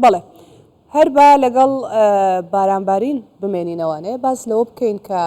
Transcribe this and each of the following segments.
بەڵێ هەر با لەگەڵ بارانبارین بمێنینەوانێ باس لەوە بکەین کە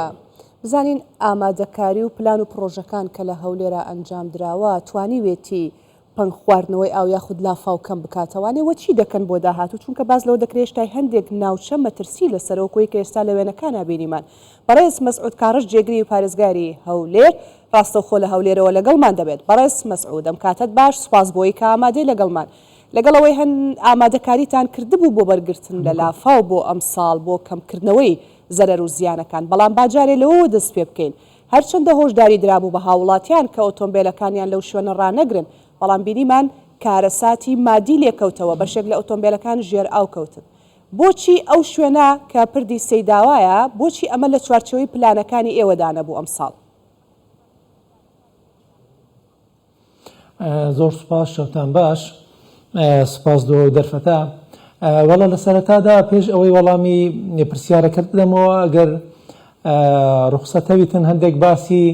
بزانین ئامادەکاری و پلان و پڕۆژەکان کە لە هەولێرا ئەنجام دراوە توانیوێتی پەنگ خواردنەوەی ئاو یاخود لافاو کەم بکاتەوانێ وە چی دەکەن بۆ داهاتوو چونکە باس لەوە دەکرێ هێشتای هەندێک ناوچە مەترسی لەسەرە وەکوی کە ئێستا لە وێنەکانا بینیمان بەڕێز مەسعود کاڕش جێگری پارێزگاری هەولێر ڕاستەوخۆ لە هەولێرەوە لەگەڵمان دەبێت بەڕێز مەسعود ئەم کاتەت باش سوپاس بۆی کە ئامادەی لەگەڵمان لەگەڵ ئەوەی هەن ئامادەکاریتان کردبوو بۆ بەرگرتن لە لافاو بۆ ئەمساڵ بۆ کەمکردنەوەی زەرەر و زیانەکان، بەڵام با جارێ لەوەوە دەست پێ بکەین. هەرچەندە هۆشداری درابوو بە هاووڵاتیان کە ئۆتۆمبێلەکانیان لەو شوێنە ڕانەگرن، بەڵام بینیمان کارەساتی مادی لێکەوتەوە، بەشێک لە ئۆتۆمبێلەکان ژێرئاو کەوتن. بۆچی ئەو شوێنە کە پردی سەیداوایە، بۆچی ئەمە لە چوارچێوەی پلانەکانی ئێوەدا نەبوو ئەمساڵ؟ زۆر سوپاس شەوتان باش سوپاس لۆ دەرفەتە وەڵا لە سەرەتادا پێش ئەوەی وەڵامی پرسیارەکەت بدەمەوە ئەگەر ڕوخسەت هەبیتن هەندێک باسی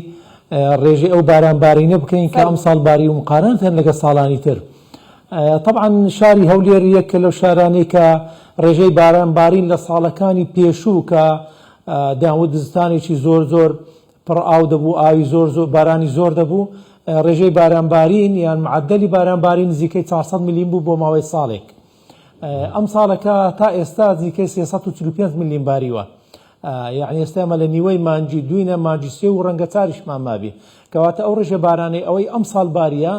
ڕێژەی ئەو باران بارینە بکەین کە ئەم ساڵ باری و مقارنەتەن لەگە ساڵانی تر طبعا شاری هەولێر یەکە لەو شارانەی کە ڕێژەی باران بارین لە ساڵەکانی پێشوو کە داود زستانێکی زۆر زۆر پڕ ئاو دەبوو، ئاوی زۆر زۆر، بارانی زۆر دەبوو، ڕێژەی باران بارین یان معەدەلی باران بارین نزیکەی 400 ملیم بوو بۆ ماوەی ساڵێک. ئەم ساڵەکە تا ئێستا نزیکەی 345 ملیم باریوە. یعنی ئێستا ئێمە لە نیوەی مانگی دووینە مانگی سێ و ڕەنگە چاریشمان مابی. کەواتە ئەو ڕێژە بارانەی ئەوەی ئەم ساڵ باریە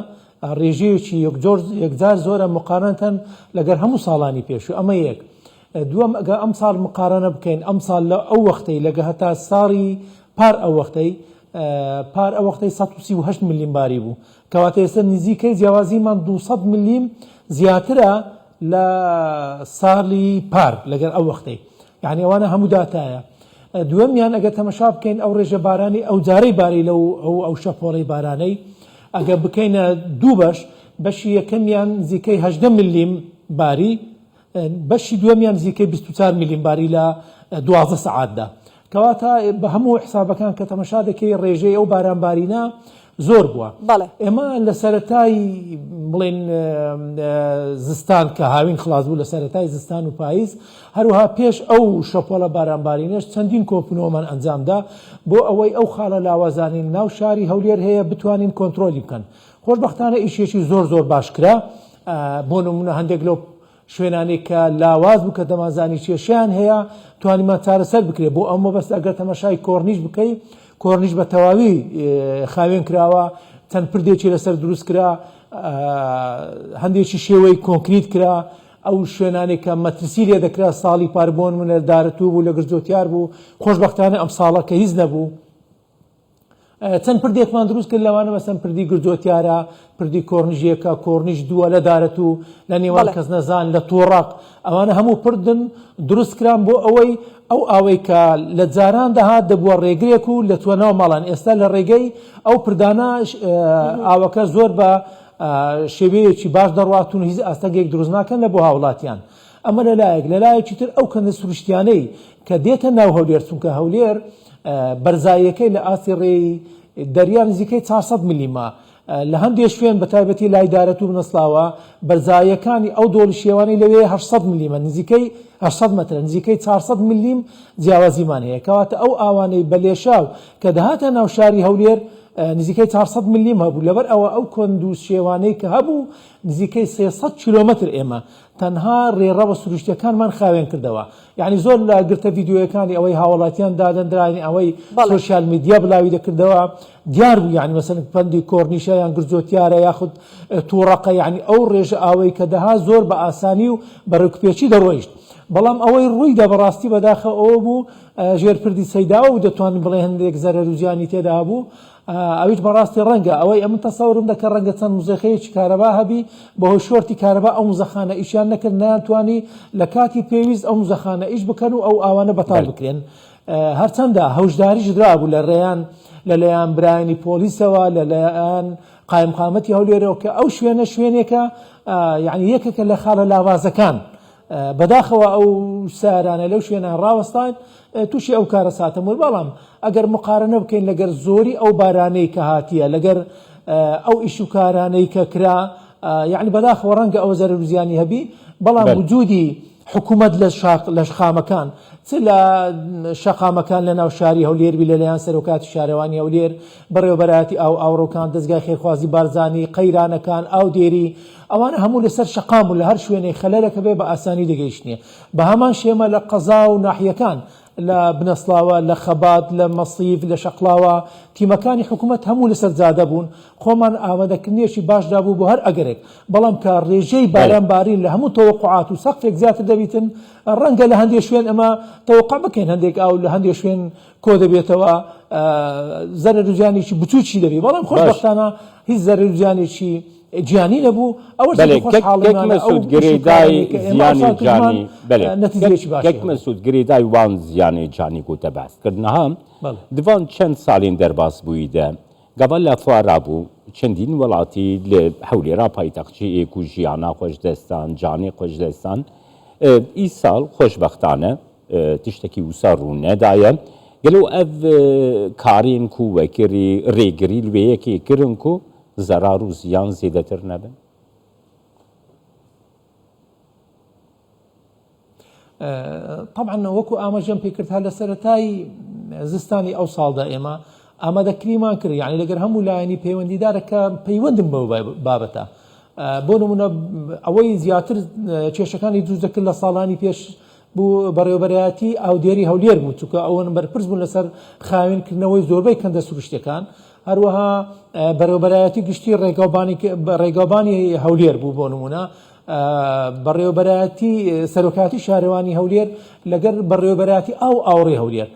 ڕێژەیەکی یەکجار زۆرە مقارنەتەن لەگەر هەموو ساڵانی پێشوو. ئەمە یەک. دووەم ئەگەر ئەمساڵ مقارەنە بکەین ئەمساڵ لە ئەو وەختەی لەگە هەتا ساڵی پار ئەو وەختەی پار ئەو وەختەی 138 ملیم باری بوو کەواتە ئێستا نزیکەی جیاوازیمان 200 ملیم زیاترە لە ساڵی پار لەگەر ئەو وەختەی یعنی ئەوانە هەموو داتایە دووەمیان ئەگەر تەمەشا بکەین ئەو ڕێژە بارانی ئەو جارەی باری لەو ئەو ئەو شەپۆڵەی بارانەی ئەگەر بکەینە دوو بەش بەشی یەکەمیان نزیکەی 18 ملیم باری بەشی دووەمیان نزیکەی 24 ملیم باری لە 12 سەعاتدا. کەواتە بە هەموو حسابەکان کە تەمەشا دەکەی ڕێژەی ئەو بارانبارینە زۆر بووە. بەڵێ. ئێمە لە سەرەتای بڵێن زستان کە هاوین خلاص بوو لە سەرەتای زستان و پاییز هەروەها پێش ئەو شەپۆڵە بارانبارینەش چەندین کۆبوونەوەمان ئەنجامدا بۆ ئەوەی ئەو خاڵە لاوازانەی ناو شاری هەولێر هەیە بتوانین کۆنترۆلی بکەن. خۆشبەختانە ئیشێکی زۆر زۆر باش کرا بۆ نمونە هەندێک لەو شوێنانەی کە لاواز بوو کە دەمانزانی کێشەیان هەیە توانیمان چارەسەر بکرێت بۆ ئەو مەبەست ئەگەر تەمەشای کۆرنیش بکەی کۆرنیش بە تەواوی خاوێن کراوە چەند پردێکی لەسەر دروست کرا هەندێکی شێوەی کۆنکریت کرا ئەو شوێنانێک کە مەترسی لێ دەکرا ساڵی پار بۆن منە دارەتوو بوو لە گرجۆتیار بوو خۆشببختانە ئەم ساڵە کە هیچ نەبوو چەند پردێکمان دروست کرد لەوانە مەسەن پردی گرجۆتیارە پردی کۆرنیش یەکە کۆرنیش دووە لە دارەتوو لە نێوان کەسنەزان لە تۆڕەق ئەوانە هەموو پردن دروست کران بۆ ئەوەی ئەو ئاوەی کە لە جاران دەهات دەبووە ڕێگرێک و لە توانەوە ماڵان ئێستا لە ڕێگەی ئەو پردانە ئاوەکە زۆر بە شێوەیەکی باش دەڕوات و هیچ ئاستەنگێک دروست ناکەن لە بۆ هاوڵاتیان ئەمە لە لایەک، لە لایەکی تر ئەو کەندە سروشتیانەی کە دێتە ناو هەولێر، چونکە هەولێر بەرزاییەکەی لە ئاستی ڕێی دەریا نزیکەی 400 ملیمە، لە هەندێک شوێن بە تایبەتی لای دارەتوو بنەسڵاوە بەرزاییەکانی ئەو دۆڵی شێوانەی لەوێ 800 ملیمە، نزیکەی 800 مەترە، نزیکەی 400 ملیم جیاوازیمان هەیە، کەواتە ئەو ئاوانەی بە لێشاو کە دەهاتە ناو شاری هەولێر نزیکەی 400 ملیم هەبوو، لەبەر ئەوە ئەو کەند و شێوانەی کە هەبوو نزیکەی 300 کیلۆمەتر ئێمە تەنها ڕێڕەوە سروشتیەکانمان خاوێن کردەوە یعنی زۆر لە گرتە ڤیدیۆیەکانی ئەوەی هاوڵاتیان دادەندرانی ئەوەی سۆشیال میدیا بلاوی دەکردەوە دیار بوو یعنی مەسەن پەندی کۆرنیشە یان گرجۆتیارە یاخود تووڕەقە یعنی ئەو ڕێژە ئاوەی کە دەها زۆر بە ئاسانی و بە ڕێکوپێکی دەڕۆیشت بەڵام ئەوەی ڕوویدا بەڕاستی بەداخە ئەوە بوو ژێر پردی سەیداوە و دەتوانین بڵێ هەندێک زەرەر و زیانی تێدا بوو ئەویش بەڕاستی ڕەنگە ئەوەی ئەمن تەسەورم دەکرد ڕەنگە چەند موزەخەیەکی کارەبا هەبی بەهۆی شۆرتی کارەبا ئەو موزەخانە ئیشیان نەکرد نەیانتوانی لە کاتی پێویست ئەو موزەخانە ئیش بکەن و ئەو ئاوانە بەتاڵ بکرێن هەرچەندە هۆشداریش درابوو لە ڕێیان لەلایەن برایانی پۆلیسەوە لەلایەن قایمقامەتی هەولێرەوە کە ئەو شوێنە شوێنێکە یعنی یەکێکە لە خاڵە لاوازەکان بەداخەوە ئەو سارانە لەو شوێنە ڕاوەستان تووشی ئەو کارەساتە بوون، بەڵام ئەگەر مقارەنە بکەین لەگەر زۆری ئەو بارانەی کە هاتیە لەگەر ئەو ئیش و کارانەی کە کرا. یەعنی بەداخەوە ڕەنگە ئەوە زەرەر و زیانی هەبی بەڵام وجودی حکوومەت لە شاق لە شقامەکان چ لە شەقامەکان لە ناو شاری هەولێر بی لەلایەن سەرۆکاتی شارەوانی هەولێر بەڕێوەبەرایەتی ئاو ئاوڕۆکان دەزگای خێرخوازی بارزانی قەیرانەکان ئاودێری ئەوانە هەموو لەسەر شەقام و لە هەر شوێنێک خەلەلەکە بێ بە ئاسانی دەگەیشتنێ بە هەمان شێمە لە قەزا و ناحیەکان لە بنەسڵاوە، لە خەبات، لە مەسیف، لە شەقڵاوە، تیمەکانی حکومەت هەموو لەسەر جادە بوون، خۆمان ئامادەکردنێکی باش دابوو بۆ هەر ئەگەرێک، بەڵام کە ڕێژەی باران بارین لە هەموو تەوەقوعات و سەقفێک زیاتر دەبیتن، ڕەنگە لە هەندێ شوێن ئەمە تەوەقوع بکەین هەندێک ئاو لە هەندێ شوێن کۆدەبێتەوە زەرەر و زیانێکی بچووکی دەبی، بەڵام خۆشبەختانە هیچ زەرەر و زیانێکی گیانی نەبوو، ئەوەش بەلێ کەک کەک خۆشحاڵیمانە ئەو مەسعود ئیش و گرێدای کارانەی کە ئێمە زیانی ئەوسا کردمان جانی بەلێ کەک نەتیجەیەکی باشی کەک هەبوو. مەسعود گرێدای وان زیانێ جانی گوتە بەحس کرد نها بەڵێ. دڤان چەند سالێن دەرباس بووی دە گاڤا لافوا رابوو چەندین وەڵاتی لە هەولێرا پایتەخت جێ ئێک و ژیانا خوەش دەستان جانێ خوەش دەستان ئی ساڵ خوەشبەختانە تشتەکی وسا ڕوو نەدایە گەلۆ ئەڤ کارێن کو وەکری رێگری لوێ یەکێ کرن کو زەرار و زیان زێدەتر نەبن؟ تەبعەن وەکو ئاماژەم پێکرد هەر لە سەرەتای زستانی ئەو ساڵدا ئێمە ئامادەکریمان کرد یعنی لەگەر هەموو لایەنی پەیوەندیدارە کە پەیوەندم بەو بابەتە بۆ نمونە ئەوەی زیاتر کێشەکانی دروست دەکرد لە ساڵانی پێش بوو بەڕێوەبەرایەتی ئاودێری هەولێر بوو چونکە ئەوەن بەرپرس بوون لەسەر خاوێنکردنەوەی زۆربەی کەندە سروشتەکان هەروەها بەڕێوەبەرایەتی گشتی ڕێگاوبانی ڕێگاوبانی هەولێر بوو بۆ نمونە بەڕێوەبەرایەتی سەرۆکاتی شارەوانی هەولێر لەگەر بەڕێوەبەرایەتی ئاو ئاوڕێ هەولێر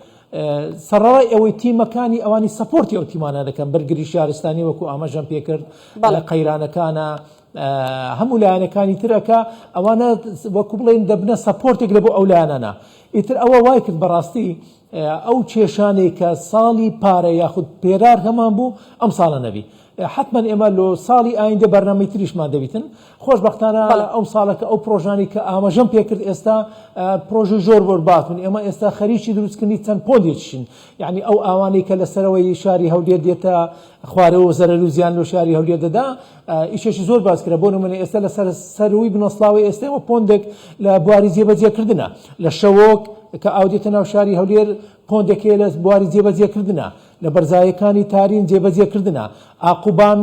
سەڕەڕای ئەوەی تیمەکانی ئەوانی support ی ئەو تیمانە دەکەن بەرگری شارستانی وەکو ئاماژەم پێکرد لە قەیرانەکانە هەموو لایەنەکانی ترەکە ئەوانە وەکو بڵێن دەبنە support ێک لە بۆ ئەو لایەنانە ئیتر ئەوە وای کرد بەڕاستی ئەو کێشانەی کە ساڵی پارە یاخود پێرار هەمان بوو ئەم ساڵە نەبی حتمما ئێمە لۆ ساڵی ئایندە بەرنامەی تریشمان دەبیتن خۆشبەختانە ئەو ساڵە کە ئەو پرۆژانی کە ئاماژەم پێکرد ئێستا پرۆژە زۆر بۆر باتون ئێمە ئێستا خەریکی دروستکردنی چەند پۆندێکشین یعنی ئەو ئاوانەی کە لە سەرەوەی شاری هەولێر دێتە خوارەوە زەرەر و زیان لۆ شاری هەولێر دەدا ئیشێکی زۆر باس کرا بۆ نمونە ئێستا لەسەر سەروی بنەسڵاوی ئێستەوە پۆندێک لە بواری جێبەجێکردنە لە شەوۆک کە ئاو دێتە ناو شاری هەولێر پۆندێک هەیە لە بواری جێبەجێکردنە لە بەرزایەکانی تارین جێبەجێکردنە ئاقوبان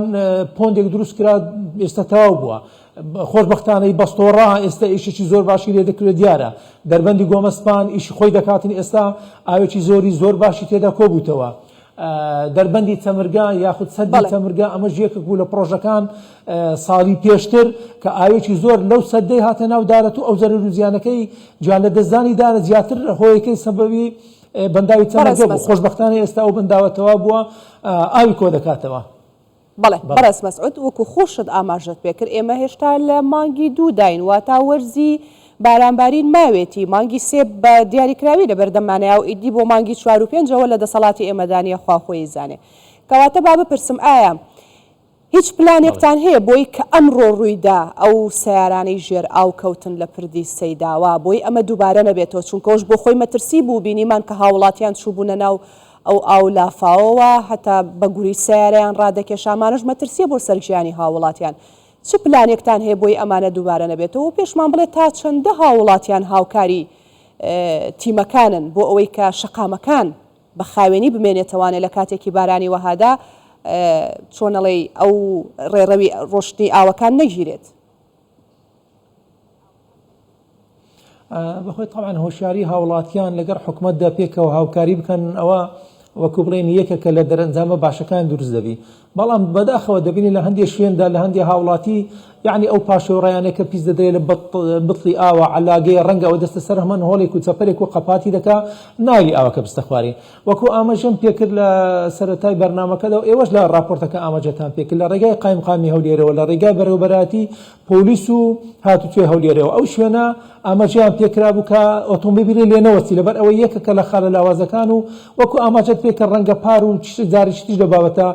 پۆندێک دروست کرا ئێستا تەواو بووە خۆشبەختانەی بەستۆڕا ئێستا ئیشێکی زۆر باشی لێ دەکرێت دیارە دەربەندی گۆمەسپان ئیشی خۆی دەکاتن ئێستا ئاوێکی زۆری زۆر باشی تێدا کۆبووتەوە دەربەندی چەمرگە یاخود سەدی چەمرگە ئەمەش یەکێک بوو لە پڕۆژەکان ساڵی پێشتر کە ئاوێکی زۆر لەو سەدەی هاتە ناو دارەت و ئەو زەرەر و زیانەکەی گیان لەدەستدانی دارە زیاتر هۆیەکەی سەبەبی بەنداوی چەمرگە بوو خۆشبەختانە ئێستا ئەو بەنداوە تەواو بووە ئاوی کۆ دەکاتەوە. بەڵێ بەڕێز مەسعود وەکو خۆشت ئاماژەت پێکرد ئێمە هێشتا لە مانگی دوو داین واتا وەرزی بارانبارین ماوێتی مانگی سێ بە دیاریکراوی لەبەردەممانە و ئیدی بۆ مانگی چوار و پێنجەوە لە دەسەڵاتی ئێمەدا نییە خوا خۆی زانێ کەواتە با بپرسم ئایا هیچ پلانێکتان هەیە بۆی کە ئەمڕۆ ڕوویدا ئەو سەیارانەی ژێر ئاو کەوتن لە پردی سەیداوا بۆی ئەمە دووبارە نەبێتەوە چونکە ئەوش بۆ خۆی مەترسی بوو بینیمان کە هاوڵاتیان چووبوونە ناو ئەو ئاو لافاوەوە هەتا بە گوریس سەیارەیان ڕادەکێشا، ئەمانەش مەترسیە بۆ سەر گیانی هاووڵاتیان. چ پلانێکتان هەیە بۆی ئەمانە دووبارە نەبێتەوە و پێشمان بڵێ تا چەندە هاووڵاتیان هاوکاری تیمەکانن بۆ ئەوەی کە شەقامەکان بە خاوێنی بمێنێتەوانێ لە کاتێکی بارانی وەهادا چۆن ئەڵێی ئەو ڕێڕەوی ڕۆشتنی ئاوەکان نەگیرێت؟ بەخۆی تەبعەن هۆشیاری هاوڵاتیان لەگەڵ حکومەتدا پێکەوە هاوکاری بکەن ئەوە وەکو بڵێن یەکێکە لە دەرەنجامە باشەکان دروست دەبی بەڵام بەداخەوە دەبینی لە هەندێک شوێندا لە هەندێک هاوڵاتی یعنی ئەو پاشەوەڕیانە کە پیس دەدرێت لە بتڵی ئاوە علاگەیە ڕەنگە ئەوە دەستە سەر هەمان هۆڵێک و چەپەرێک و قەپاتی دەکا ناوی ئاوەکە بستە خوارێ وەکو ئاماژەم پێکرد لە سەرەتای بەرنامەکەدا و ئێوەش لە ڕاپۆرتەکە ئاماژەتان پێکرد لە ڕێگای قایمقامی هەولێرەوە لە ڕێگای بەڕێوەبەرایەتی پۆلیس و هاتوچۆی هەولێرەوە ئەو شوێنە ئاماژەیان پێکرابوو کە ئۆتۆمبیلی لێ نەوەستی لەبەر ئەوەی یەکێکە لە خالە لاوازەکان و وەکو ئاماژەت پێکرد ڕەنگە پار و جارێکی تریش لەو بابەتە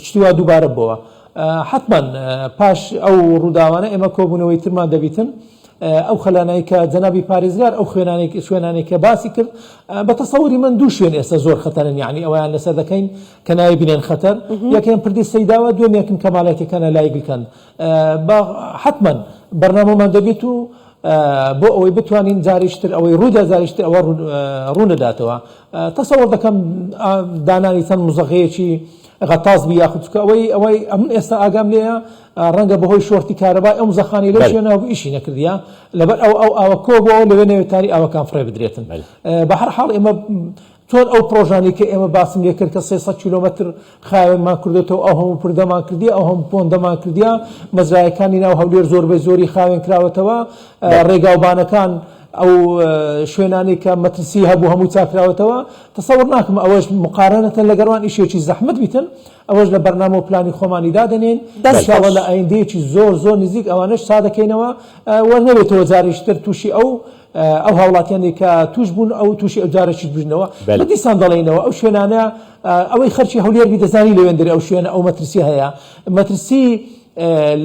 شتی وا دووبارە بۆوە حەتمەن پاش ئەو ڕووداوانە ئێمە کۆبوونەوەی ترمان دەبیتن. ئەو خەلانەی کە جەنابی پارێزگار ئەو خوێنانەی شوێنانەی کە باسی کرد بە تەسەوری من دوو شوێن ئێستا زۆر خەتەرن یعنی ئەویان لەسەر دەکەین کە ناوی بنێن خەتەر یەکیان پردی سەیداوە دوێمێکن کەمالاتەکانە لای گلکەن با حتمما بەرنامەمان دەبێت و بۆ ئەوەی بتوانین جاریشتر ئەوەی ڕوودا جاریشتر ئەوە ڕوونەداتەوە تەسەوەر دەکەم دانانی چەند مزەغەیەکی غەتاس بی یاخود چکە ئەوەی ئەوەی ئەمن ئێستا ئاگام لێیە ڕەنگە بەهۆی شۆرتی کارەبای ئەو مزەخانەی لەو شوێنە هەبوو ئیشی نەکردیە لەبەر ئەو ئەو ئاوە کۆ بۆ لەوێ نەوێتانی ئاوەکان فڕێ بدرێتن بە هەر حاڵ ئێمە چۆن ئەو پرۆژانی کە ئێمە باسم لێ کرد کە 300 کیلۆمەتر خاوێنمان کردێتەوە ئەو هەموو پردەمان کردی ئەو هەموو پۆندەمان کردیا مەزرایەکانی ناو هەولێر زۆربەی زۆری خاوێن کراوەتەوە ڕێگاوبانەکان ئەو شوێنانەی کە مەترسی هەبوو هەمووی چاکراوەتەوە، تەسەور ناکەم ئەوەش مقارەنەتەن لەگەڵ ئیشێکی زەحمەت بیتن، ئەوەش لە بەرنامە و پلانی خۆمانی دادەنێین، دەست ان شاء اللە خۆش. لە ئایندەیەکی زۆر زۆر نزیک ئەوانەش چادەکەینەوە و نەبێتەوە جارێکی تر تووشی ئەو ئەو هاوڵاتیانەی کە تووش بوون ئەو تووشی ئەو جارێکیش ببنەوە، بەلێ. دیسان دەڵێینەوە ئەو شوێنانە ئەوەی خەرکی هەولێر بی دەزانی لەوێندەرێ ئەو شوێنە ئەو مەترسیە هەیە، مەترسی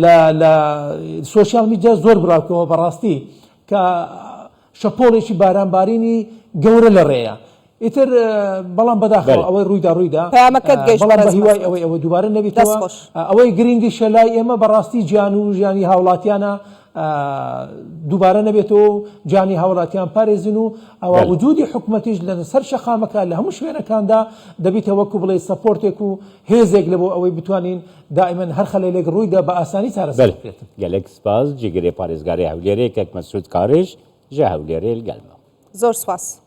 لە لە سۆشیال میدیا زۆر بڵاوکەوە بەڕاستی کە شەپۆڵێکی بارانبارینی گەورە لە ڕێیە ئیتر بەڵام بەداخەوە ئەوەی ڕوویدا ڕوویدا پەیامەکەت گەیشت بەڵام بە بەڕێز هیوای مەسعود ئەوەی ئەوە دووبارە دەست نەبیتەوە خۆش. ئەوەی گرینگیشە لای ئێمە بەڕاستی گیان و ژیانی هاوڵاتیانە دووبارە نەبێتەوە و گیانی هاوڵاتیان پارێزن و ئەوە وجودی حکومەتیش لە سەر شەقامەکە لە هەموو شوێنەکاندا دەبیتە وەکو بڵێ support ێک و هێزێک لە بۆ ئەوەی بتوانین دائیمەن هەر خەلەلێک ڕوویدا بە ئاسانی چارەسەر بەلێ بکرێتن. گەلەک سپاس جێگرێ پارێزگارێ هەولێرێ کەک مەسرود کارێش ژە هەولێرێ لگەل مە. زۆر سپاس.